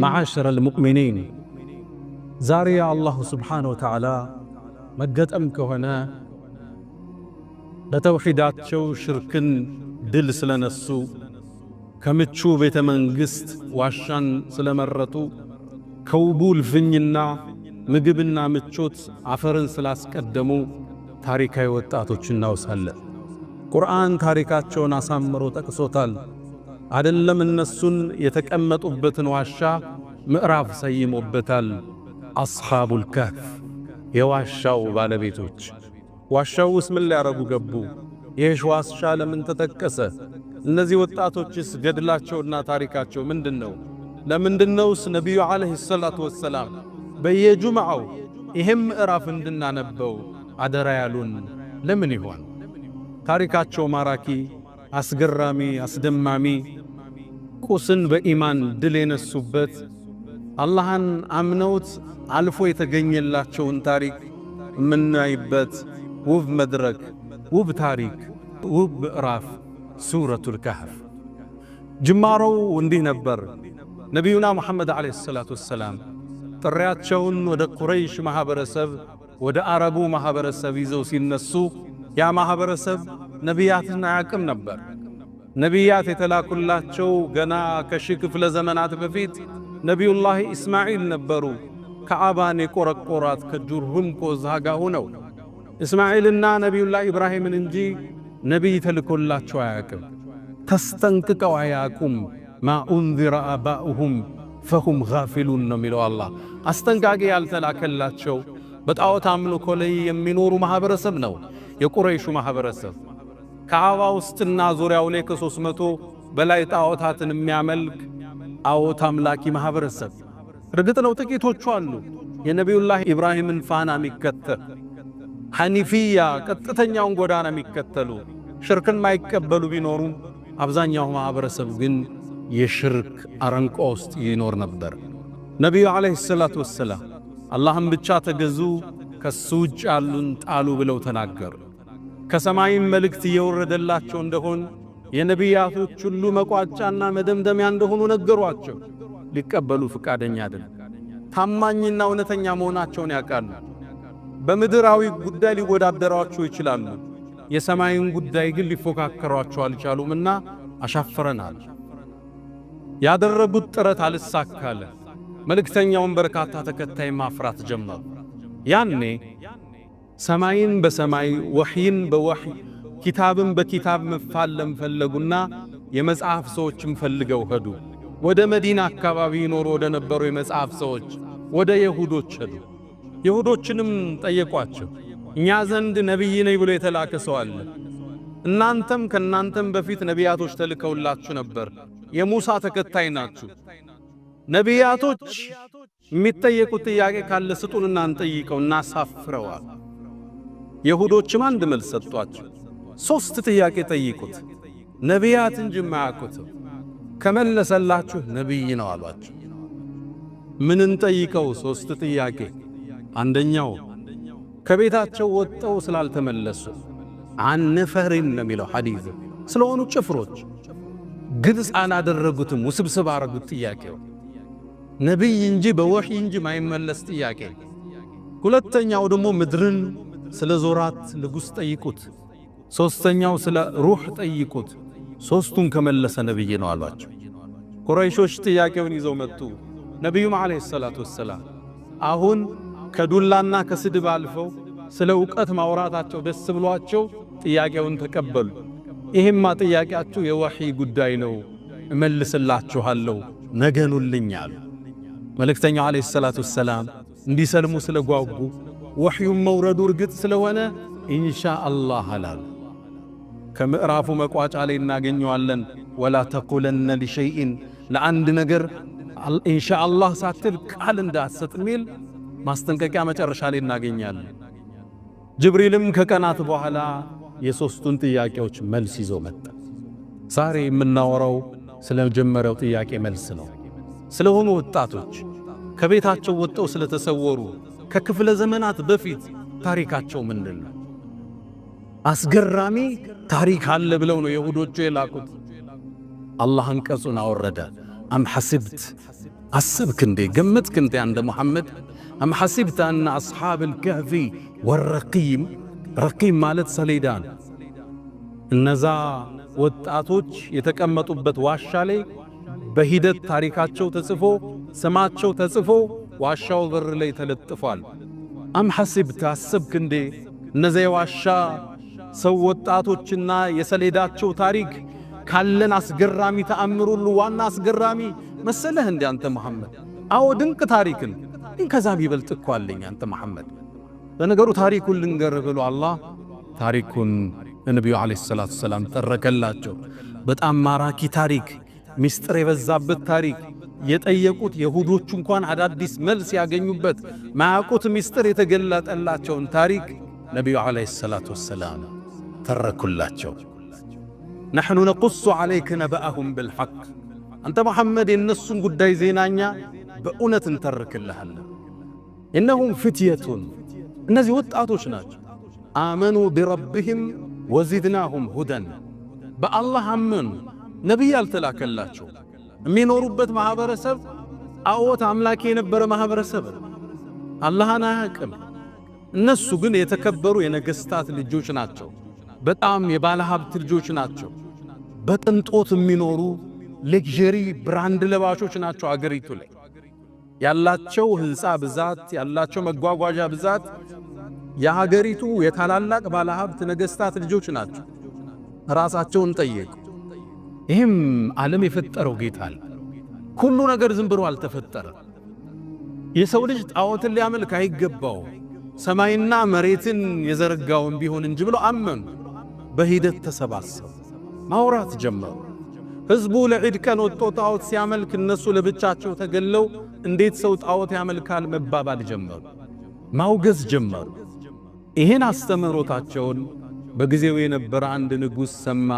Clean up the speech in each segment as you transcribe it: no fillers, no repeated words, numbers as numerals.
معاشر المؤمنين፣ ዛሬ የ الله سبحانه وتعالى መገጠም ከሆነ በተውሒዳቸው ሽርክን ድል ስለነሱ፣ ከምቹ ቤተ መንግሥት ዋሻን ስለመረጡ፣ ከውቡ እልፍኝና ምግብና ምቾት አፈርን ስላስቀደሙ ታሪካዊ ወጣቶች እናውሳለን። ቁርአን ታሪካቸውን አሳምሮ ጠቅሶታል። አደለም እነሱን የተቀመጡበትን ዋሻ ምዕራፍ ሰይሞበታል። أصحاب الكهف፣ የዋሻው ባለቤቶች። ዋሻው ውስጥ ምን ሊያረጉ ገቡ? ይህ ዋሻ ለምን ተጠቀሰ? እነዚህ ወጣቶችስ ገድላቸውና ታሪካቸው ምንድን ነው? ለምንድነውስ ነቢዩ عليه الصلاة والسلام በየጁምዓው ይህም ምዕራፍ እንድናነበው አደራ ያሉን ለምን ይሆን? ታሪካቸው ማራኪ፣ አስገራሚ፣ አስደማሚ፣ ቁስን በኢማን ድል የነሱበት፣ አላህን አምነውት አልፎ የተገኘላቸውን ታሪክ የምናይበት ውብ መድረክ፣ ውብ ታሪክ፣ ውብ ምዕራፍ ሱረቱል ካህፍ። ጅማሮው እንዲህ ነበር። ነቢዩና ሙሐመድ عليه الصلاة والسلام ጥሪያቸውን ወደ ቁረይሽ ማኅበረሰብ፣ ወደ አረቡ ማኅበረሰብ ይዘው ሲነሱ ያ ማኅበረሰብ ነቢያትን አያውቅም ነበር። ነቢያት የተላኩላቸው ገና ከሺህ ክፍለ ዘመናት በፊት ነቢዩላህ ኢስማዒል ነበሩ። ከዓባን የቆረቆራት ከጁርሁም ኮዛ ጋር ሆነው እስማዒልና ነቢዩላህ ኢብራሂምን እንጂ ነቢይ ተልኮላቸው አያውቅም። ተስጠንቅቀው አያውቁም። ما أنذر آباؤهم فهم غافلون ነው የሚለው አላህ። አስጠንቃቂ ያልተላከላቸው በጣዖት አምልኮ ላይ የሚኖሩ ማኅበረሰብ ነው የቁረይሹ ማኅበረሰብ። ከዓባ ውስጥና ዙሪያው ላይ ከ300 በላይ ጣዖታትን የሚያመልክ ጣዖት አምላኪ ማኅበረሰብ። እርግጥ ነው ጥቂቶቹ አሉ የነቢዩላህ ኢብራሂምን ፋና የሚከተል፣ ሐኒፊያ ቀጥተኛውን ጎዳና የሚከተሉ፣ ሽርክን ማይቀበሉ ቢኖሩም አብዛኛው ማኅበረሰብ ግን የሽርክ አረንቋ ውስጥ ይኖር ነበር። ነቢዩ عليه الصلاة والسلام አላህን ብቻ ተገዙ፣ ከሱ ውጭ ያሉን ጣሉ ብለው ተናገሩ። ከሰማይም መልእክት እየወረደላቸው እንደሆን፣ የነቢያቶች ሁሉ መቋጫና መደምደሚያ እንደሆኑ ነገሯቸው። ሊቀበሉ ፍቃደኛ አይደለም። ታማኝና እውነተኛ መሆናቸውን ያውቃሉ። በምድራዊ ጉዳይ ሊወዳደሯቸው ይችላሉ። የሰማይን ጉዳይ ግን ሊፎካከሯቸው አልቻሉምና አሻፍረናል። ያደረጉት ጥረት አልሳካለ። መልእክተኛውን በርካታ ተከታይ ማፍራት ጀመሩ። ያኔ ሰማይን በሰማይ፣ ወሕይን በወሕይ፣ ኪታብን በኪታብ መፋለም ፈለጉና የመጽሐፍ ሰዎችን ፈልገው ሄዱ። ወደ መዲና አካባቢ ይኖሩ ወደ ነበሩ የመጽሐፍ ሰዎች፣ ወደ የሁዶች ሄዱ። የሁዶችንም ጠየቋቸው። እኛ ዘንድ ነቢይ ነኝ ብሎ የተላከ ሰው አለ። እናንተም ከናንተም በፊት ነቢያቶች ተልከውላችሁ ነበር። የሙሳ ተከታይ ናችሁ። ነቢያቶች የሚጠየቁት ጥያቄ ካለ ስጡንና እንጠይቀው፣ እናሳፍረዋል። የሁዶችም አንድ መልስ ሰጧቸው። ሶስት ጥያቄ ጠይቁት፣ ነቢያት እንጂ የማያውቁት፣ ከመለሰላችሁ ነቢይ ነው አሏቸው። ምን እንጠይቀው? ሶስት ጥያቄ። አንደኛው ከቤታቸው ወጥተው ስላልተመለሱ፣ عن نفر ነው የሚለው ሐዲስ፣ ስለሆኑ ጭፍሮች። ግልጽ አላደረጉትም፣ ውስብስብ አረጉት ጥያቄው። ነቢይ እንጂ በወሕይ እንጂ ማይመለስ ጥያቄ። ሁለተኛው ደግሞ ምድርን ስለ ዞራት ንጉሥ ጠይቁት። ሦስተኛው ስለ ሩህ ጠይቁት። ሦስቱን ከመለሰ ነቢይ ነው አሏቸው። ቁረይሾች ጥያቄውን ይዘው መጡ። ነቢዩም عليه الصلاة والسلام አሁን ከዱላና ከስድብ አልፈው ስለ እውቀት ማውራታቸው ደስ ብሏቸው ጥያቄውን ተቀበሉ። ይሄማ ጥያቄያችሁ የወሕይ ጉዳይ ነው፣ እመልስላችኋለሁ፣ ነገኑልኝ አሉ። መልእክተኛው عليه الصلاة والسلام እንዲሰልሙ ስለጓጉ፣ ወሕዩን መውረዱ እርግጥ ስለሆነ ኢንሻ አላህ አላሉ። ከምዕራፉ መቋጫ ላይ እናገኘዋለን። ولا تقولن لشيء፣ ለአንድ ነገር ኢንሻ አላህ ሳትል ቃል እንዳትሰጥ ሚል ማስጠንቀቂያ መጨረሻ ላይ እናገኛለን። ጅብሪልም ከቀናት በኋላ የሦስቱን ጥያቄዎች መልስ ይዞ መጣ። ዛሬ የምናወራው ስለ መጀመሪያው ጥያቄ መልስ ነው። ስለሆኑ ወጣቶች፣ ከቤታቸው ወጥተው ስለተሰወሩ፣ ከክፍለ ዘመናት በፊት ታሪካቸው ምንድን ነው? አስገራሚ ታሪክ አለ ብለው ነው የሁዶቹ የላኩት። አላህ አንቀጹን አወረደ። أم حسبت አሰብክ እንዴ? ገመትክ እንዴ አንተ ሙሐመድ? أم حسبت أن أصحاب الكهف والرقيم፣ رقيم ማለት ሰሌዳ ነው። እነዛ ወጣቶች የተቀመጡበት ዋሻ ላይ በሂደት ታሪካቸው ተጽፎ፣ ስማቸው ተጽፎ ዋሻው በር ላይ ተለጥፏል። أم حسبت፣ አሰብክ እንዴ እነዚያ የዋሻ ሰው ወጣቶችና የሰሌዳቸው ታሪክ ካለን አስገራሚ ተአምር ሁሉ ዋና አስገራሚ መሰለህ እንዴ አንተ መሐመድ? አዎ፣ ድንቅ ታሪክን ግን ከዛ ቢበልጥ እኮ አለኝ አንተ መሐመድ። ለነገሩ ታሪኩን ልንገርህ ብሎ አላህ ታሪኩን ለነቢዩ ዓለይሂ ሰላቱ ሰላም ተረከላቸው። በጣም ማራኪ ታሪክ፣ ሚስጥር የበዛበት ታሪክ፣ የጠየቁት የሁዶቹ እንኳን አዳዲስ መልስ ያገኙበት፣ ማያውቁት ሚስጥር የተገለጠላቸውን ታሪክ ነቢዩ ዓለይሂ ሰላቱ ወሰላም ተረኩላቸው። نحن نقص عليك نبأهم بالحق፣ አንተ መሐመድ የእነሱን ጉዳይ ዜናኛ በእውነት እንተርክልሃለን። إنهم فتية፣ እነዚህ ወጣቶች ናቸው። آمنوا بربهم وزدناهم هدى፣ በአላህ አመኑ። ነቢይ አልተላከላቸው። የሚኖሩበት ማኅበረሰብ ጣዖት አምላኪ የነበረ ማኅበረሰብ ነው። አላህን አያውቅም። እነሱ ግን የተከበሩ የነገሥታት ልጆች ናቸው። በጣም የባለ ሀብት ልጆች ናቸው። በቅንጦት የሚኖሩ luxury brand ለባሾች ናቸው። አገሪቱ ላይ ያላቸው ሕንፃ ብዛት፣ ያላቸው መጓጓዣ ብዛት የሀገሪቱ የታላላቅ ባለሀብት ነገሥታት ልጆች ናቸው። ራሳቸውን ጠየቁ። ይህም ዓለም የፈጠረው ጌታ አለ። ሁሉ ነገር ዝም ብሎ አልተፈጠረም። የሰው ልጅ ጣዖትን ሊያመልክ አይገባው፣ ሰማይና መሬትን የዘረጋውን ቢሆን እንጂ ብሎ አመኑ። በሂደት ተሰባሰቡ፣ ማውራት ጀመሩ። ሕዝቡ ለዒድ ቀን ወጥቶ ጣዖት ሲያመልክ እነሱ ለብቻቸው ተገለው እንዴት ሰው ጣዖት ያመልካል መባባል ጀመሩ፣ ማውገዝ ጀመሩ። ይህን አስተምህሮታቸውን በጊዜው የነበረ አንድ ንጉሥ ሰማ።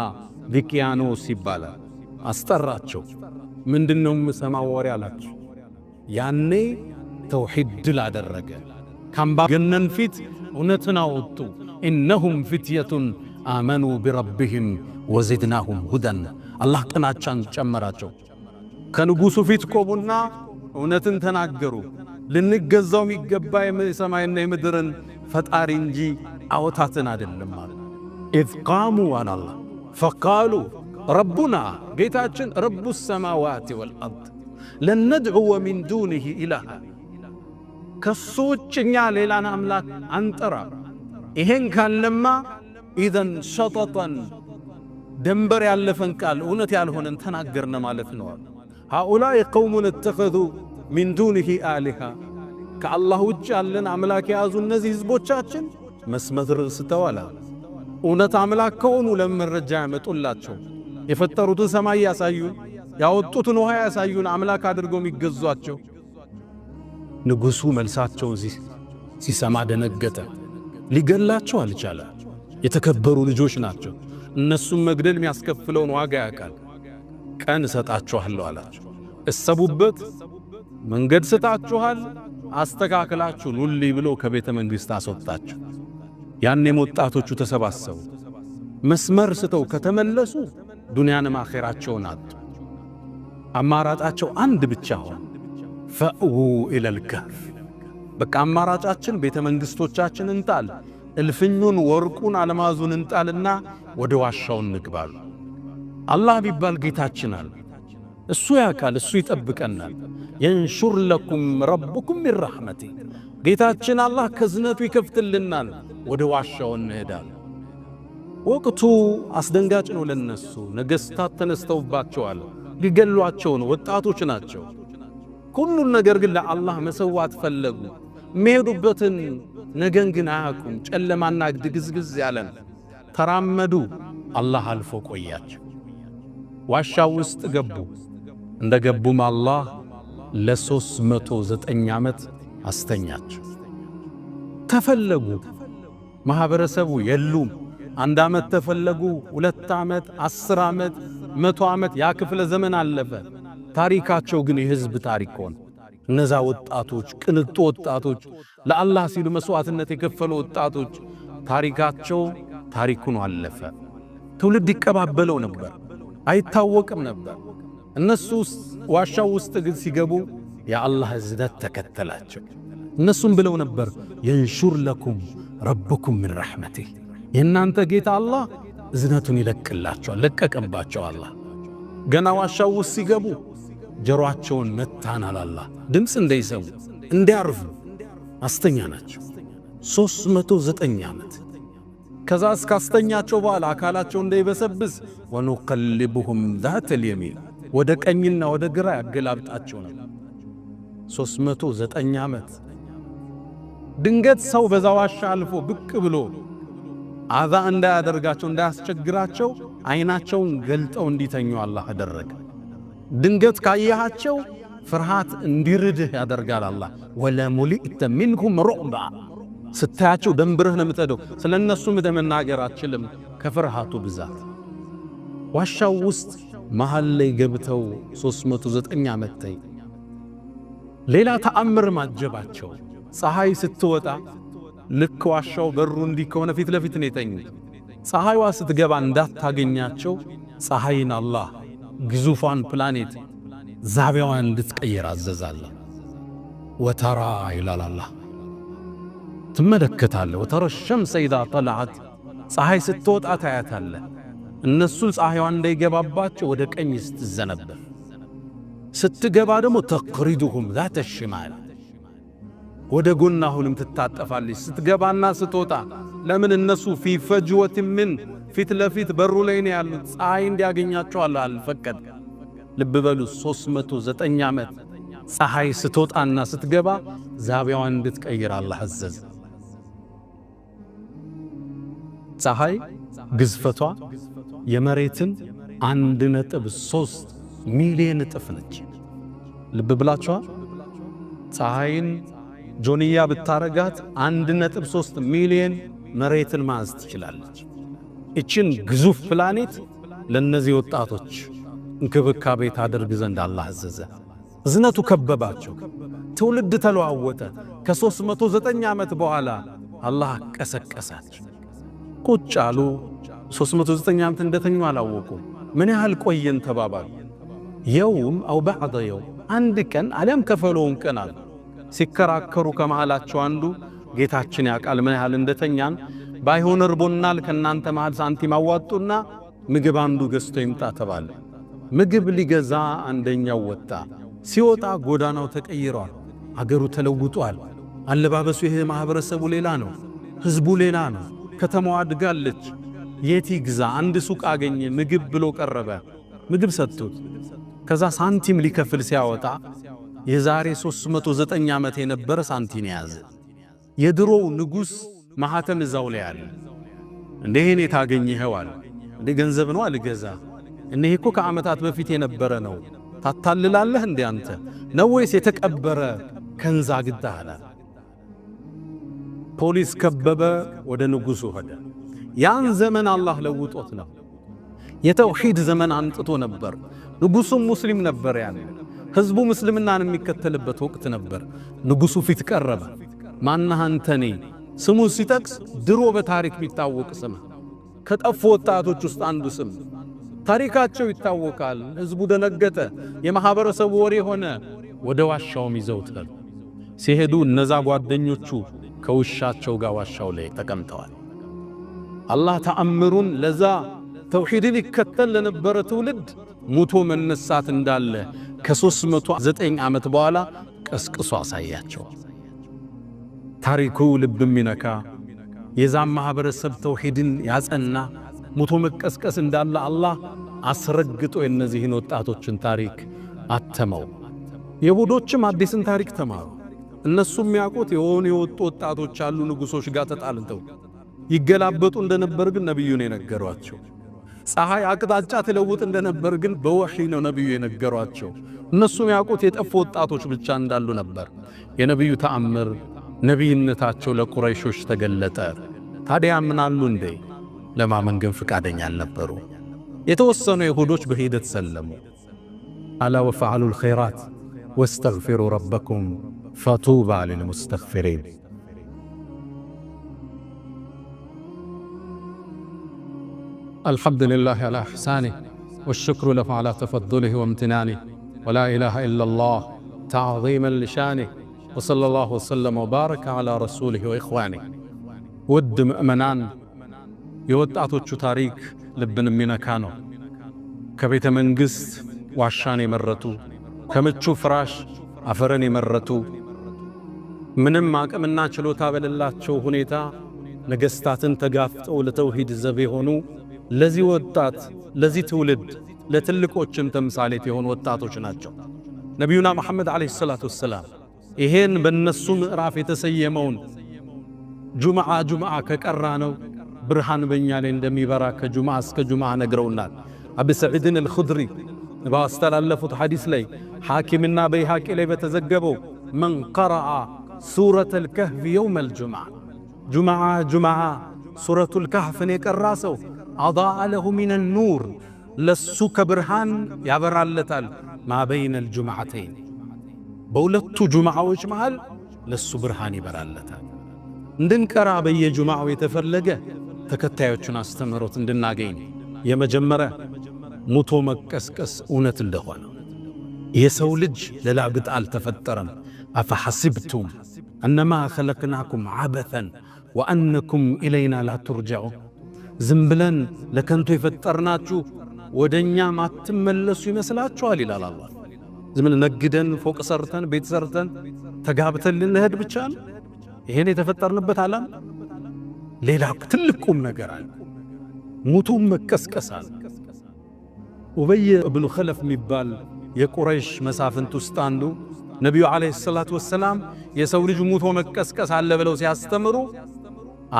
ዲቅያኖስ ይባላል። አስጠራቸው። ምንድነው የምሰማው ወሬ አላቸው። ያኔ ተውሂድ ድል አደረገ። ካምባገነን ፊት እውነትን አወጡ። إنهم فتية آمنوا بربهم وزدناهم هدى። አላህ ቅናቻን ጨመራቸው። ከንጉሡ ፊት ቆሙና እውነትን ተናገሩ። ልንገዛው የሚገባ የሰማይና የምድርን ፈጣሪ እንጂ ጣዖታትን አይደለም ማለት። إذ قاموا አለ አላህ فقالوا ربنا፣ ጌታችን رب السماوات والأرض لن ندعو من دونه إلها፣ ከሱ ውጭ እኛ ሌላን አምላክ አንጠራ። ይሄን ካለማ إذا شططا፣ ደንበር ያለፈን ቃል፣ እውነት ያልሆነን ተናገርነ ማለት ነው። هؤلاء قوم اتخذوا من دونه آلهة፣ ከአላህ ውጭ ያለን አምላክ የያዙ እነዚህ ህዝቦቻችን መስመር ስተዋል። እውነት አምላክ ከሆኑ ለምን መረጃ ያመጡላቸው? የፈጠሩትን ሰማይ ያሳዩን፣ ያወጡትን ውሃ ያሳዩን፣ አምላክ አድርገው የሚገዟቸው። ንጉሡ መልሳቸውን ሲሰማ ደነገጠ። ሊገላቸው አልቻለ። የተከበሩ ልጆች ናቸው። እነሱም መግደል የሚያስከፍለውን ዋጋ ያውቃል። ቀን እሰጣችኋለሁ አላቸው። እሰቡበት፣ መንገድ ስጣችኋል፣ አስተካክላችሁ ኑልኝ ብሎ ከቤተ መንግሥት አስወጣቸው። ያኔም ወጣቶቹ ተሰባሰቡ። መስመር ስተው ከተመለሱ ዱንያንም አኼራቸውን አጡ። አማራጫቸው አንድ ብቻ ሆነ። فأووا إلى الكهف። በቃ አማራጫችን ቤተ መንግሥቶቻችን እንጣል፣ እልፍኙን፣ ወርቁን፣ አልማዙን እንጣልና ወደ ዋሻው እንግባሉ። አላህ ቢባል ጌታችን አለ። እሱ ያውቃል፣ እሱ ይጠብቀናል። ينشر لكم ربكم من رحمته፣ ጌታችን አላህ ከዝነቱ ይከፍትልናል። ወደ ዋሻው እንሄዳለን። ወቅቱ አስደንጋጭ ነው ለነሱ። ነገሥታት ተነስተውባቸዋል፣ ሊገሏቸው ነው። ወጣቶች ናቸው። ሁሉን ነገር ግን ለአላህ መሰዋት ፈለጉ። የሚሄዱበትን ነገን ግን አያውቁም። ጨለማና ድግዝግዝ ያለ ነው። ተራመዱ። አላህ አልፎ ቆያቸው። ዋሻው ውስጥ ገቡ። እንደ ገቡም አላህ ለ309 ዓመት አስተኛቸው። ተፈለጉ። ማህበረሰቡ የሉም። አንድ ዓመት ተፈለጉ፣ 2 ዓመት፣ 10 ዓመት፣ 100 ዓመት፣ ያ ክፍለ ዘመን አለፈ። ታሪካቸው ግን የህዝብ ታሪክ ሆነ። እነዛ ወጣቶች፣ ቅንጡ ወጣቶች፣ ለአላህ ሲሉ መስዋዕትነት የከፈሉ ወጣቶች ታሪካቸው ታሪኩን አለፈ። ትውልድ ይቀባበለው ነበር፣ አይታወቅም ነበር። እነሱ ዋሻው ውስጥ ግን ሲገቡ የአላህ እዝነት ተከተላቸው። እነሱም ብለው ነበር ينشر لكم ربكم من رحمته፣ የእናንተ ጌታ አላህ እዝነቱን ይለቅላቸዋል። ለቀቀባቸው አላህ። ገና ዋሻው ውስጥ ሲገቡ ጀሮአቸውን መታናል። አላህ ድምፅ እንዳይሰሙ እንዲያርፉ አስተኛ ናቸው። 309 ዓመት። ከዛ እስካስተኛቸው በኋላ አካላቸው እንዳይበሰብስ ونقلبهم ذات اليمين፣ ወደ ቀኝና ወደ ግራ ያገላብጣቸው ነበር። 309 ዓመት። ድንገት ሰው በዛ ዋሻ አልፎ ብቅ ብሎ አዛ እንዳያደርጋቸው እንዳያስቸግራቸው አይናቸውን ገልጠው እንዲተኙ አላህ አደረገ። ድንገት ካየሃቸው ፍርሃት እንዲርድህ ያደርጋል አላህ። ولملئت منهم رعبا፣ ስታያቸው ደንብርህ ነው የምትሄደው። ስለ እነሱ መናገር አትችልም ከፍርሃቱ ብዛት። ዋሻው ውስጥ መሃል ላይ ገብተው 309 ዓመት ተይ። ሌላ ተአምር ማጀባቸው። ፀሐይ ስትወጣ ልክ ዋሻው በሩ እንዲህ ከሆነ ፊት ለፊት ነው የተኙት። ፀሐይዋ ስትገባ እንዳታገኛቸው ፀሐይን አላህ ግዙፏን ፕላኔት ዛቢያዋን እንድትቀይር አዘዛለ። وترى ይላል አላህ፣ ትመለከታለህ። وترى الشمس إذا طلعت፣ ፀሐይ ስትወጣ ታያታለህ። እነሱ ፀሐይዋን እንዳይገባባቸው ወደ ቀኝ ስትዘነበል፣ ስትገባ ደግሞ تقرضهم ذات الشمال፣ ወደ ጎን አሁንም ትታጠፋለች። ስትገባና ስትወጣ ለምን እነሱ في فجوة من ፊት ለፊት በሩ ላይ ነው ያሉት። ፀሐይ እንዲያገኛቸው አላህ አልፈቀድ። ልብ በሉ፣ 309 ዓመት ፀሐይ ስትወጣና ስትገባ ዛቢያዋን እንድትቀይር አላህ አዘዘ። ፀሐይ ግዝፈቷ የመሬትን 1.3 ሚሊዮን እጥፍ ነች። ልብ ብላችኋል። ፀሐይን ጆንያ ብታረጋት 1.3 ሚሊዮን መሬትን ማዝ ትችላለች። እችን ግዙፍ ፕላኔት ለነዚህ ወጣቶች እንክብካቤ ታደርግ ዘንድ አላህ አዘዘ። እዝነቱ ከበባቸው። ትውልድ ተለዋወጠ። ከ309 ዓመት በኋላ አላህ ቀሰቀሳቸው። ቁጭ አሉ። 309 ዓመት እንደተኙ አላወቁም። ምን ያህል ቆየን ተባባሉ። يوم أو بعض يوم፣ አንድ ቀን አሊያም ከፈለውን ቀን አሉ። ሲከራከሩ ከመሃላቸው አንዱ ጌታችን ያውቃል ምን ያህል እንደተኛን፣ ባይሆን እርቦናል፣ ከእናንተ መሃል ሳንቲም አዋጡና ምግብ አንዱ ገዝቶ ይምጣ ተባለ። ምግብ ሊገዛ አንደኛው ወጣ። ሲወጣ ጎዳናው ተቀይሯል፣ አገሩ ተለውጧል። አለባበሱ ይሄ ማህበረሰቡ ሌላ ነው፣ ህዝቡ ሌላ ነው። ከተማዋ አድጋለች። የት ይግዛ? አንድ ሱቅ አገኘ። ምግብ ብሎ ቀረበ። ምግብ ሰጡት። ከዛ ሳንቲም ሊከፍል ሲያወጣ የዛሬ 309 ዓመት የነበረ ሳንቲም ያዘ። የድሮው ንጉሥ ማህተም እዛው ላይ አለ። እንዴ ይሄን የታገኘኸው አለ። እንዴ ገንዘብ ነው አልገዛ። እኔ እኮ ከዓመታት በፊት የነበረ ነው። ታታልላለህ እንዴ አንተ ነው ወይስ የተቀበረ ከንዛ አግኝተህ አለ። ፖሊስ ከበበ፣ ወደ ንጉሱ ሄደ። ያን ዘመን አላህ ለውጦት ነው። የተውሂድ ዘመን አምጥቶ ነበር። ንጉሱም ሙስሊም ነበር። ያን ህዝቡ ምስልምናን የሚከተልበት ወቅት ነበር። ንጉሱ ፊት ቀረበ። ማነህ አንተ? እኔ ስሙን ሲጠቅስ ድሮ በታሪክ የሚታወቅ ስም ከጠፉ ወጣቶች ውስጥ አንዱ ስም ታሪካቸው ይታወቃል። ህዝቡ ደነገጠ። የማህበረሰቡ ወሬ ሆነ። ወደ ዋሻውም ይዘውት ሄዱ። ሲሄዱ እነዛ ጓደኞቹ ከውሻቸው ጋር ዋሻው ላይ ተቀምጠዋል። አላህ ተአምሩን ለዛ ተውሂድን ይከተል ለነበረ ትውልድ ሙቶ መነሳት እንዳለ ከ309 ዓመት በኋላ ቀስቅሶ አሳያቸው። ታሪኩ ልብ የሚነካ የዛም ማህበረሰብ ተውሂድን ያጸና ሙቶ መቀስቀስ እንዳለ አላህ አስረግጦ የእነዚህን ወጣቶችን ታሪክ አተመው። የሁዶችም አዲስን ታሪክ ተማሩ። እነሱም የሚያውቁት የሆኑ የወጡ ወጣቶች አሉ ንጉሶች ጋር ተጣልተው ይገላበጡ እንደነበር ግን ነብዩ ነው የነገሯቸው። ፀሐይ አቅጣጫ ትለውጥ እንደነበር ግን በወህይ ነው ነብዩ የነገሯቸው። እነሱም ያውቁት የጠፉ ወጣቶች ብቻ እንዳሉ ነበር። የነብዩ ተአምር ነቢይነታቸው ለቁረይሾች ተገለጠ። ታዲያ ምናሉ እንዴ? ለማመን ግን ፍቃደኛ አልነበሩ። የተወሰኑ ይሁዶች በሂደት ሰለሙ። ألا وافعلوا الخيرات واستغفروا ربكم فطوبى للمستغفرين። الحمد لله على إحسانه والشكر له على تفضله وامتنانه ولا إله إلا الله تعظيما لشانه وصلى الله وسلم وبارك على رسوله وإخوانه። ውድ ምእመናን፣ የወጣቶቹ ታሪክ ልብን የሚነካ ነው። ከቤተ መንግሥት ዋሻን የመረጡ፣ ከምቹ ፍራሽ አፈርን የመረጡ፣ ምንም አቅምና ችሎታ በሌላቸው ሁኔታ ነገሥታትን ተጋፍጠው ለተውሂድ ዘብ የሆኑ፣ ለዚህ ወጣት፣ ለዚህ ትውልድ፣ ለትልቆችም ተምሳሌት የሆኑ ወጣቶች ናቸው። ነቢዩና መሐመድ ዓለይሂ ሰላቱ ወሰላም ይሄን በእነሱ ምዕራፍ የተሰየመውን ጁምዓ ጁምዓ ከቀራ ነው ብርሃን በእኛ ላይ እንደሚበራ ከጁምዓ እስከ ጁምዓ ነግረውናል። አቢ ሰዒድን አልኹድሪ ባስተላለፉት ሐዲስ ላይ፣ ሐኪምና በይሃቂ ላይ በተዘገበው፣ من قرأ سورة الكهف يوم الجمعة፣ ጁምዓ ጁምዓ ሱረቱል ካህፍን የቀራ ሰው፣ أضاء له من النور፣ ለሱ ከብርሃን ያበራለታል፣ ما بين الجمعتين፣ በሁለቱ ጁምዓዎች መሃል ለሱ ብርሃን ይበራለታል። እንድንቀራ በየጁምዓው የተፈለገ ተከታዮቹን አስተምህሮት እንድናገኝ፣ የመጀመሪያ ሙቶ መቀስቀስ እውነት እንደሆነ፣ የሰው ልጅ ለላግጥ አልተፈጠረም። أفحسبتم أنما خلقناكم عبثا وأنكم إلينا لا ترجعون። ዝም ብለን ለከንቱ የፈጠርናችሁ ወደ እኛ ማትመለሱ ይመስላችኋል ይላል አላህ። ዝም ብለን ነግደን፣ ፎቅ ሰርተን፣ ቤት ሰርተን፣ ተጋብተን ልንሄድ ብቻ ነው? ይሄን የተፈጠርንበት ዓላማ? ሌላ ትልቅ ቁም ነገር አለ። ሙቱም መቀስቀስ አለ። ኡበይ እብኑ ኸለፍ የሚባል የቁረይሽ መሳፍንት ውስጥ አንዱ ነቢዩ ዓለይሂ ሰላቱ ወሰላም የሰው ልጅ ሙቶ መቀስቀስ አለ ብለው ሲያስተምሩ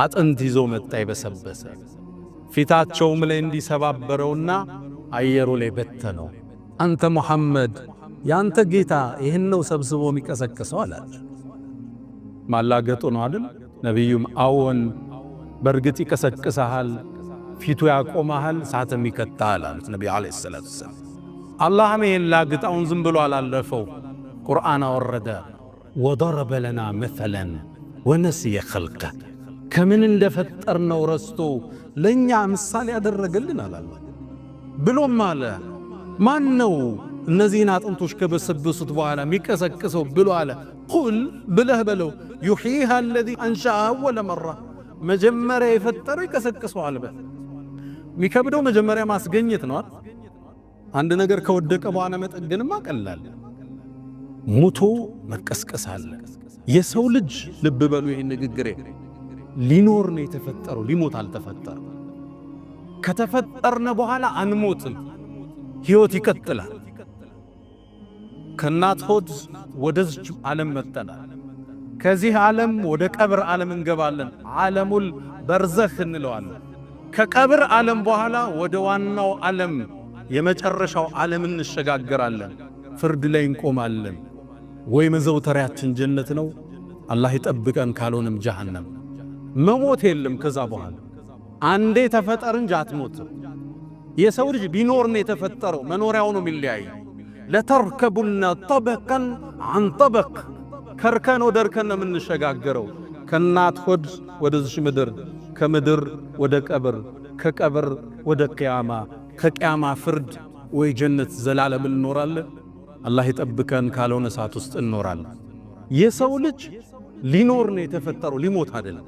አጥንት ይዞ መጣ የበሰበሰ። ፊታቸውም ላይ እንዲሰባበረውና አየሩ ላይ በተነው። አንተ ሙሐመድ፣ ያንተ ጌታ ይህን ነው ሰብስቦ የሚቀሰቅሰው አላቸው። ማላገጡ ነው አይደል? ነቢዩም አዎን፣ በእርግጥ ይቀሰቅሰሃል፣ ፊቱ ያቆመሃል፣ እሳትም ይከታሃል አሉት ነቢዩ ዓለይሂ ሰላቱ ወሰላም። አላህም ይህን ላግጣውን ዝም ብሎ አላለፈው። ቁርአን አወረደ። وضرب لنا مثلا ونسي خلقه፣ ከምን እንደፈጠርነው ረስቶ ለእኛ ምሳሌ ያደረገልን አላለ። ብሎም አለ፣ ማን ነው እነዚህን አጥንቶች ከበሰበሱት በኋላ የሚቀሰቅሰው ብሎ አለ። قل ብለህ በለው፣ يحييها الذي أنشأها أول مرة፣ መጀመሪያ የፈጠረው ይቀሰቅሰዋል በል። የሚከብደው መጀመሪያ ማስገኘት ነው። አንድ ነገር ከወደቀ በኋላ መጠገንማ ቀላል። ሙቶ መቀስቀስ አለ። የሰው ልጅ፣ ልብ በሉ ይህን ንግግሬ፣ ሊኖር ነው የተፈጠረው፣ ሊሞት አልተፈጠረም። ከተፈጠርነ በኋላ አንሞትም፣ ሕይወት ይቀጥላል። ከእናት ሆድ ወደዚች ዓለም መጥተናል። ከዚህ ዓለም ወደ ቀብር ዓለም እንገባለን። ዓለሙል በርዘኽ እንለዋለን። ከቀብር ዓለም በኋላ ወደ ዋናው ዓለም፣ የመጨረሻው ዓለም እንሸጋገራለን። ፍርድ ላይ እንቆማለን። ወይ መዘውተሪያችን ጀነት ነው፣ አላህ ይጠብቀን፣ ካልሆነም ጀሃነም። መሞት የለም ከዛ በኋላ። አንዴ ተፈጠር እንጂ አትሞትም። የሰው ልጅ ቢኖር ነው የተፈጠረው፣ መኖሪያው ነው የሚለያይ። لتركبن طبقا عن طبق፣ ከእርከን ወደ እርከን ነው የምንሸጋገረው። ከእናት ሆድ ወደዚች ምድር፣ ከምድር ወደ ቀብር፣ ከቀብር ወደ ቅያማ፣ ከቅያማ ፍርድ፣ ወይ ጀነት ዘላለም እንኖራለን፣ አላህ ይጠብቀን፣ ካልሆነ እሳት ውስጥ እንኖራለን። የሰው ልጅ ሊኖር ነው የተፈጠረው፣ ሊሞት አይደለም።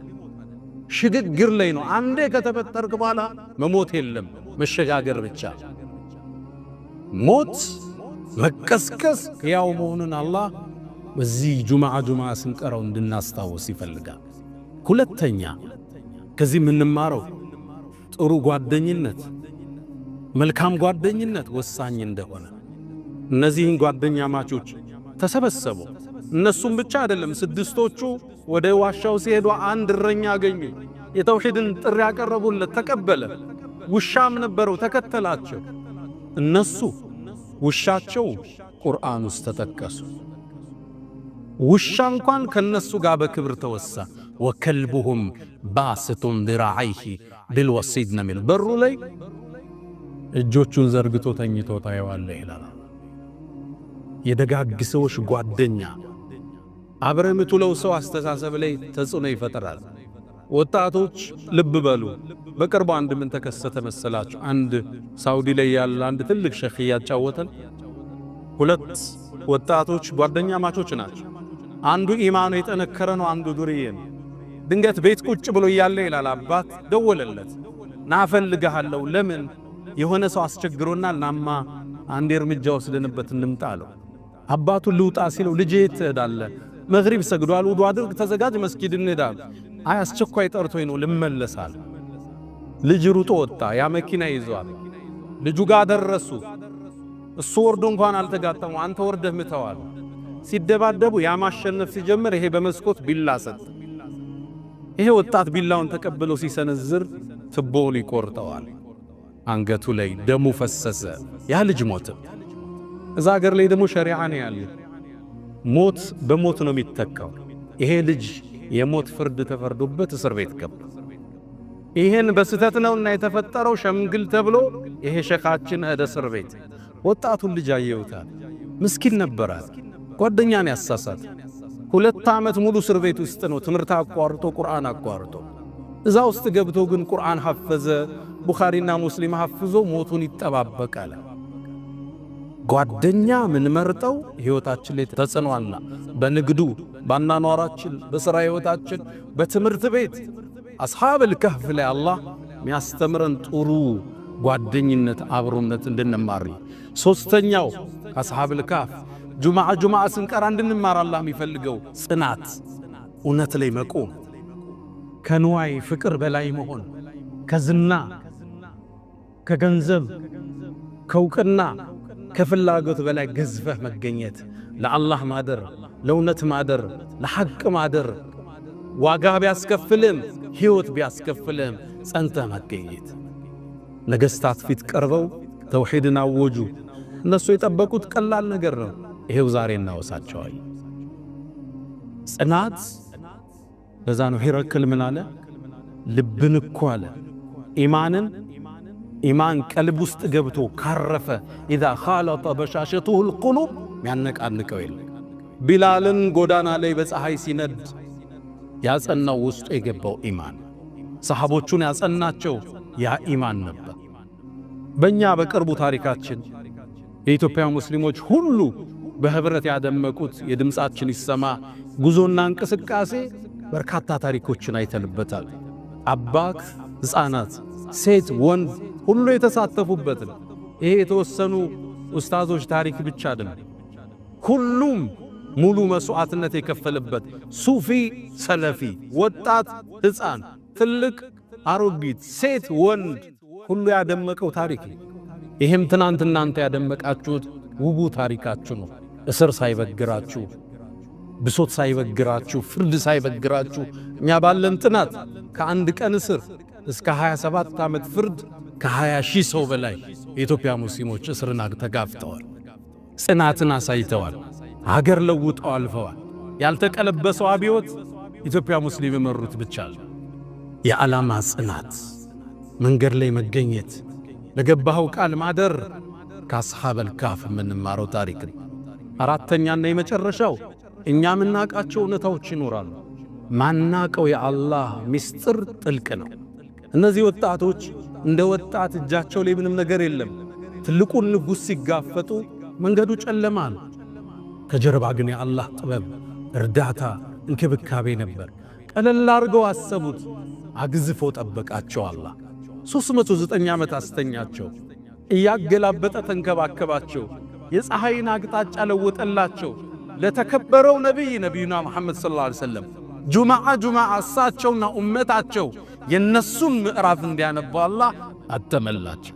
ሽግግር ላይ ነው። አንዴ ከተፈጠርክ በኋላ መሞት የለም፣ መሸጋገር ብቻ። ሞት፣ መቀስቀስ ሕያው መሆኑን አላህ በዚህ ጁምዓ ጁምዓ ስንቀረው እንድናስታውስ ይፈልጋል። ሁለተኛ ከዚህ የምንማረው ጥሩ ጓደኝነት፣ መልካም ጓደኝነት ወሳኝ እንደሆነ። እነዚህን ጓደኛማቾች ተሰበሰቡ። እነሱም ብቻ አይደለም፣ ስድስቶቹ ወደ ዋሻው ሲሄዱ አንድ እረኛ አገኙ። የተውሂድን ጥሪ ያቀረቡለት፣ ተቀበለ። ውሻም ነበረው፣ ተከተላቸው። እነሱ ውሻቸው ቁርአን ውስጥ ተጠቀሱ። ውሻ እንኳን ከነሱ ጋር በክብር ተወሳ። وكلبهم باسط ذراعيه بالوصيد ነው የሚለው። በሩ ላይ እጆቹን ዘርግቶ ተኝቶ ታየዋለህ ይላል። የደጋግ ሰዎች ጓደኛ፣ አብረህ የምትውለው ሰው አስተሳሰብ ላይ ተጽዕኖ ይፈጥራል። ወጣቶች ልብ በሉ። በቅርቡ አንድ ምን ተከሰተ መሰላችሁ? አንድ ሳውዲ ላይ ያለ አንድ ትልቅ ሸኽ እያጫወተን ሁለት ወጣቶች ጓደኛማቾች ናቸው። አንዱ ኢማኑ የጠነከረ ነው፣ አንዱ ዱርዬ ነው። ድንገት ቤት ቁጭ ብሎ እያለ ይላል አባት ደወለለት። ና እፈልግሃለሁ። ለምን? የሆነ ሰው አስቸግሮናል፣ ናማ አንድ እርምጃ ወስደንበት እንምጣ አለው። አባቱ ልውጣ ሲለው ልጄ የት ትሄዳለህ? መግሪብ ሰግዷል፣ ውዱ አድርግ፣ ተዘጋጅ፣ መስጊድ እንሄዳለን። አይ አስቸኳይ ጠርቶኝ ነው ልመለሳል። ልጅ ሩጦ ወጣ። ያ መኪና ይዟል። ልጁ ጋር ደረሱ። እሱ ወርዶ እንኳን አልተጋጠሙ፣ አንተ ወርደህ ምተዋል። ሲደባደቡ ያ ማሸነፍ ሲጀምር ይሄ በመስኮት ቢላ ሰጠ። ይሄ ወጣት ቢላውን ተቀብሎ ሲሰነዝር ትቦውን ይቆርጠዋል። አንገቱ ላይ ደሙ ፈሰሰ። ያ ልጅ ሞተ። እዛ አገር ላይ ደግሞ ሸሪዓ ነው ያለ። ሞት በሞት ነው የሚተካው። ይሄ ልጅ የሞት ፍርድ ተፈርዶበት እስር ቤት ገባ። ይሄን በስተት ነውና የተፈጠረው ሸምግል ተብሎ ይሄ ሸኻችን ሄደ እስር ቤት። ወጣቱን ልጅ አየውታል። ምስኪን ነበራት። ጓደኛን ያሳሳት። 2 ዓመት ሙሉ እስር ቤት ውስጥ ነው ትምህርት አቋርጦ ቁርአን አቋርጦ። እዛ ውስጥ ገብቶ ግን ቁርአን ሐፈዘ፣ ቡኻሪና ሙስሊም ሐፍዞ ሞቱን ይጠባበቃል። ጓደኛ ምንመርጠው ሕይወታችን ላይ ተጽዕኖ አለ። በንግዱ፣ ባናኗራችን፣ በሥራ ሕይወታችን፣ በትምህርት ቤት አስሓብል ከህፍ ላይ አላህ የሚያስተምረን ጥሩ ጓደኝነት፣ አብሮነት እንድንማር። ሶስተኛው አስሓብል ካህፍ ጁምዓ ጁምዓ ስንቀራ እንድንማር አላህ የሚፈልገው ጽናት፣ እውነት ላይ መቆም፣ ከንዋይ ፍቅር በላይ መሆን፣ ከዝና፣ ከገንዘብ፣ ከእውቅና፣ ከፍላጎት በላይ ገዝፈህ መገኘት፣ ለአላህ ማደር፣ ለእውነት ማደር፣ ለሐቅ ማደር፣ ዋጋ ቢያስከፍልም ሕይወት ቢያስከፍልም ጸንተህ መገኘት። ነገሥታት ፊት ቀርበው ተውሒድን አወጁ። እነሱ የጠበቁት ቀላል ነገር ነው። ይሄው ዛሬ እናወሳቸዋል። ጽናት ለዛ ነው ሂረቅል ምን አለ? ልብን እኮ አለ ኢማንን ኢማን ቀልብ ውስጥ ገብቶ ካረፈ إذا خالط بشاشته القلوب ሚያነቃንቀው የለም። ቢላልን ጎዳና ላይ በፀሐይ ሲነድ ያጸናው ውስጡ የገባው ኢማን፣ ሰሃቦቹን ያጸናቸው ያ ኢማን ነበር። በእኛ በቅርቡ ታሪካችን የኢትዮጵያ ሙስሊሞች ሁሉ በህብረት ያደመቁት የድምፃችን ይሰማ ጉዞና እንቅስቃሴ በርካታ ታሪኮችን አይተንበታል። አባት፣ ሕፃናት፣ ሴት፣ ወንድ ሁሉ የተሳተፉበት ነው። ይሄ የተወሰኑ ኡስታዞች ታሪክ ብቻ አይደለም። ሁሉም ሙሉ መስዋዕትነት የከፈለበት ሱፊ፣ ሰለፊ፣ ወጣት፣ ሕፃን፣ ትልቅ፣ አሮጊት፣ ሴት፣ ወንድ ሁሉ ያደመቀው ታሪክ ነው። ይህም ትናንት እናንተ ያደመቃችሁት ውቡ ታሪካችሁ ነው። እስር ሳይበግራችሁ፣ ብሶት ሳይበግራችሁ፣ ፍርድ ሳይበግራችሁ እኛ ባለን ጥናት ከአንድ ቀን እስር እስከ 27 ዓመት ፍርድ ከ20 ሺህ ሰው በላይ የኢትዮጵያ ሙስሊሞች እስርን ተጋፍጠዋል። ጽናትን አሳይተዋል። ሀገር ለውጠው አልፈዋል። ያልተቀለበሰው አብዮት ኢትዮጵያ ሙስሊም የመሩት ብቻ ነው። የዓላማ ጽናት፣ መንገድ ላይ መገኘት፣ ለገባኸው ቃል ማደር ከአስሓበል ካፍ የምንማረው ታሪክ ነው። አራተኛና የመጨረሻው እኛ የምናውቃቸው እውነታዎች ይኖራሉ። ማናቀው የአላህ ምስጢር ጥልቅ ነው። እነዚህ ወጣቶች እንደ ወጣት እጃቸው ላይ ምንም ነገር የለም። ትልቁን ንጉሥ ሲጋፈጡ መንገዱ ጨለማ ነው። ከጀርባ ግን የአላህ ጥበብ፣ እርዳታ፣ እንክብካቤ ነበር። ቀለል አድርገው አሰቡት፣ አግዝፎ ጠበቃቸው። አላህ 309 ዓመት አስተኛቸው። እያገላበጠ ተንከባከባቸው። የፀሐይን አቅጣጫ ለወጠላቸው። ለተከበረው ነቢይ ነቢዩና መሐመድ صلى الله عليه وسلم ጁምዓ ጁምዓ እሳቸውና ኡመታቸው የነሱን ምዕራፍ እንዲያነቡ አላህ አተመላቸው።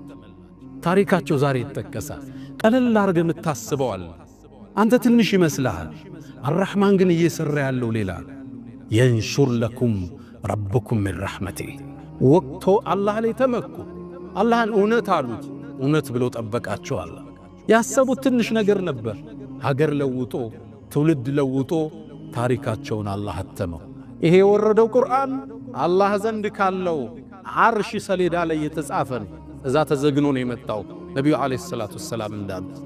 ታሪካቸው ዛሬ ይጠቀሳል። ቀለል አድርገህ የምታስበዋል። አንተ ትንሽ ይመስልሃል። አራሕማን ግን እየሠራ ያለው ሌላ። ينشر لكم ربكم من رحمته። ወቅቶ አላህ ላይ ተመኩ። አላህን እውነት አሉት። እውነት ብሎ ጠበቃቸው። አላህ ያሰቡት ትንሽ ነገር ነበር። ሀገር ለውጦ ትውልድ ለውጦ ታሪካቸውን አላህ አተመው። ይሄ የወረደው ቁርአን አላህ ዘንድ ካለው ዓርሽ ሰሌዳ ላይ የተጻፈ ነው። እዛ ተዘግኖ ነው የመጣው። ነቢዩ ዓለይሂ ሰላቱ ወሰላም እንዳሉት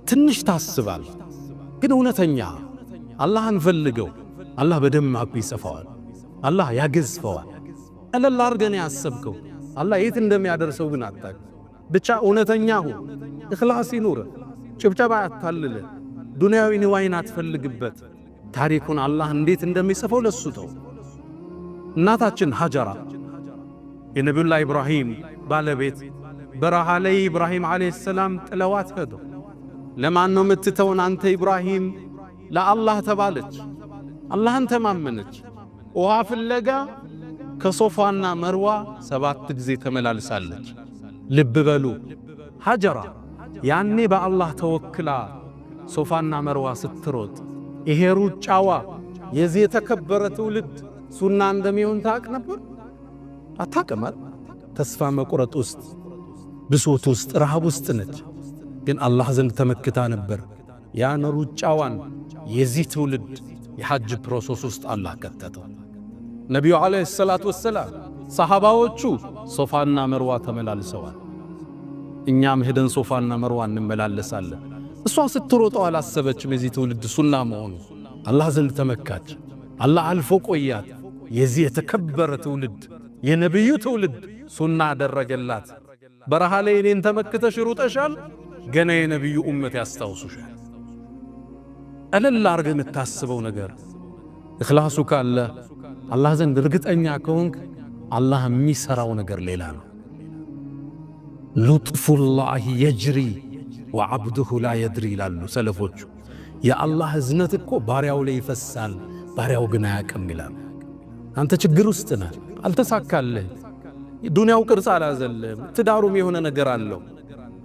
ትንሽ ታስባል፣ ግን እውነተኛ አላህን ፈልገው አላህ በደማቁ ይጽፈዋል። አላህ ያገዝፈዋል። ቀለል አድርገን ያሰብከው አላህ የት እንደሚያደርሰው ግን አታውቅም። ብቻ እውነተኛ ሁን፣ እኽላስ ይኑር። ጭብጨባ አታልልህ። ዱንያዊ ንዋይን አትፈልግበት። ታሪኩን አላህ እንዴት እንደሚጽፈው ለሱ ተው። እናታችን ሀጀራ የነቢዩላህ ኢብራሂም ባለቤት በረሃ ላይ ኢብራሂም ዓለይሂ ሰላም ጥለዋት ሄዱ። ለማን ነው የምትተውን አንተ ኢብራሂም? ለአላህ ተባለች። አላህን ተማመነች። ውሃ ፍለጋ ከሶፋና መርዋ 7 ጊዜ ተመላልሳለች። ልብ በሉ፣ ሀጀራ ያኔ በአላህ ተወክላ ሶፋና መርዋ ስትሮጥ ይሄ ሩጫዋ የዚህ የተከበረ ትውልድ ሱና እንደሚሆን ታውቅ ነበር? አታውቅም። ተስፋ መቁረጥ ውስጥ፣ ብሶት ውስጥ፣ ረሃብ ውስጥ ነች። ግን አላህ ዘንድ ተመክታ ነበር። ያን ሩጫዋን የዚህ ትውልድ የሐጅ process ውስጥ አላህ ከተተው። ነቢዩ ዓለይሂ ሰላቱ ወሰላም ሰሃባዎቹ ሶፋና መርዋ ተመላልሰዋል። እኛም ሄደን ሶፋና መርዋ እንመላለሳለን። እሷ ስትሮጠው አላሰበችም የዚህ ትውልድ ሱና መሆኑ። አላህ ዘንድ ተመካች። አላህ አልፎ ቆያት። የዚህ የተከበረ ትውልድ የነቢዩ ትውልድ ሱና አደረገላት። በረሃ ላይ እኔን ተመክተሽ ሩጠሻል፣ ገና የነቢዩ ኡመት ያስታውሱሻል። ቀለል አርገህ የምታስበው ነገር እኽላሱ ካለ፣ አላህ ዘንድ እርግጠኛ ከሆንክ፣ አላህ የሚሠራው ነገር ሌላ ነው። لطف الله يجري وعبده لا يدري ይላሉ ሰለፎቹ። የአላህ እዝነት እኮ ባሪያው ላይ ይፈሳል፣ ባሪያው ግን አያውቅም ይላሉ። አንተ ችግር ውስጥ ነህ፣ አልተሳካልህ፣ ዱንያው ቅርጽ አላዘልም፣ ትዳሩም የሆነ ነገር አለው።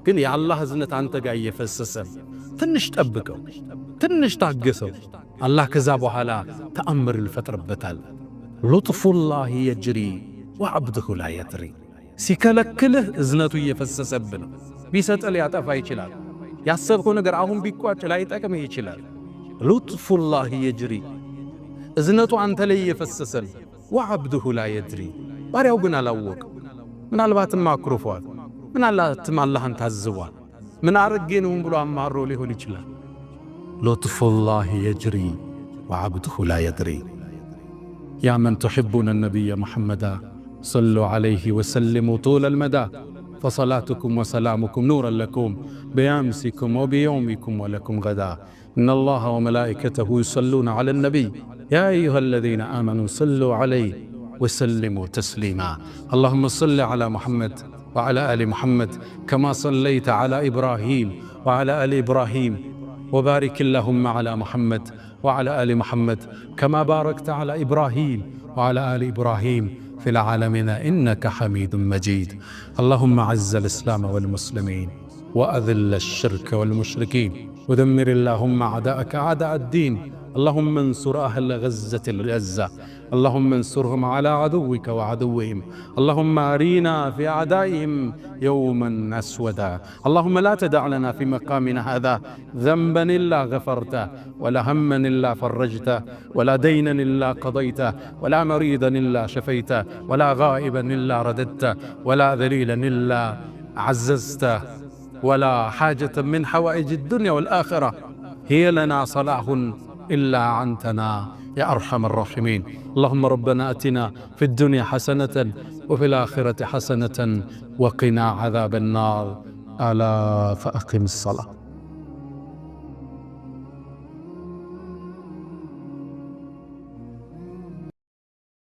ግን የአላህ እዝነት አንተ ጋር እየፈሰሰ፣ ትንሽ ጠብቀው፣ ትንሽ ታገሰው። አላህ ከዛ በኋላ ተአምር ይፈጥርበታል። لطف الله يجري وعبده لا يدري። ሲከለክልህ እዝነቱ እየፈሰሰብህ ነው። ቢሰጥህ ሊያጠፋ ይችላል። ያሰብከው ነገር አሁን ቢቋጭ ላይጠቅምህ ይችላል። لطف الله يجري፣ እዝነቱ አንተ ላይ እየፈሰሰ ነው። وعبده لا يدري፣ ባሪያው ግን አላወቅም። ምናልባትም አኩርፏል። ምናልባትም አላህን ታዝቧል። ምን አርጌ ነው ብሎ አማሮ ሊሆን ይችላል። لطف الله يجري وعبده لا يدري። يا من تحبون النبي محمدا صلوا عليه وسلموا طول المدى، فصلاتكم وسلامكم نورا لكم بأمسكم وبيومكم ولكم غدا. إن الله وملائكته يصلون على النبي، يا أيها الذين آمنوا صلوا عليه وسلموا تسليما. اللهم صل على محمد وعلى آل محمد كما صليت على إبراهيم وعلى آل إبراهيم، وبارك اللهم على محمد وعلى آل محمد كما باركت على إبراهيم وعلى آل إبراهيم في العالمين إنك حميد مجيد. اللهم أعز الإسلام والمسلمين، وأذل الشرك والمشركين، ودمر اللهم أعداءك أعداء الدين. اللهم انصر أهل غزة العزة، اللهم انصرهم على عدوك وعدوهم، اللهم أرينا في أعدائهم يوما أسودا. اللهم لا تدع لنا في مقامنا هذا ذنبا إلا غفرته، ولا هما إلا فرجته، ولا دينا إلا قضيته، ولا مريضا إلا شفيته، ولا غائبا إلا رددته، ولا ذليلا إلا عززته، ولا حاجة من حوائج الدنيا والآخرة هي لنا صلاح إلا أعنتنا يا أرحم الراحمين. اللهم ربنا آتنا في الدنيا حسنة وفي الآخرة حسنة وقنا عذاب النار. ألا فأقم الصلاة.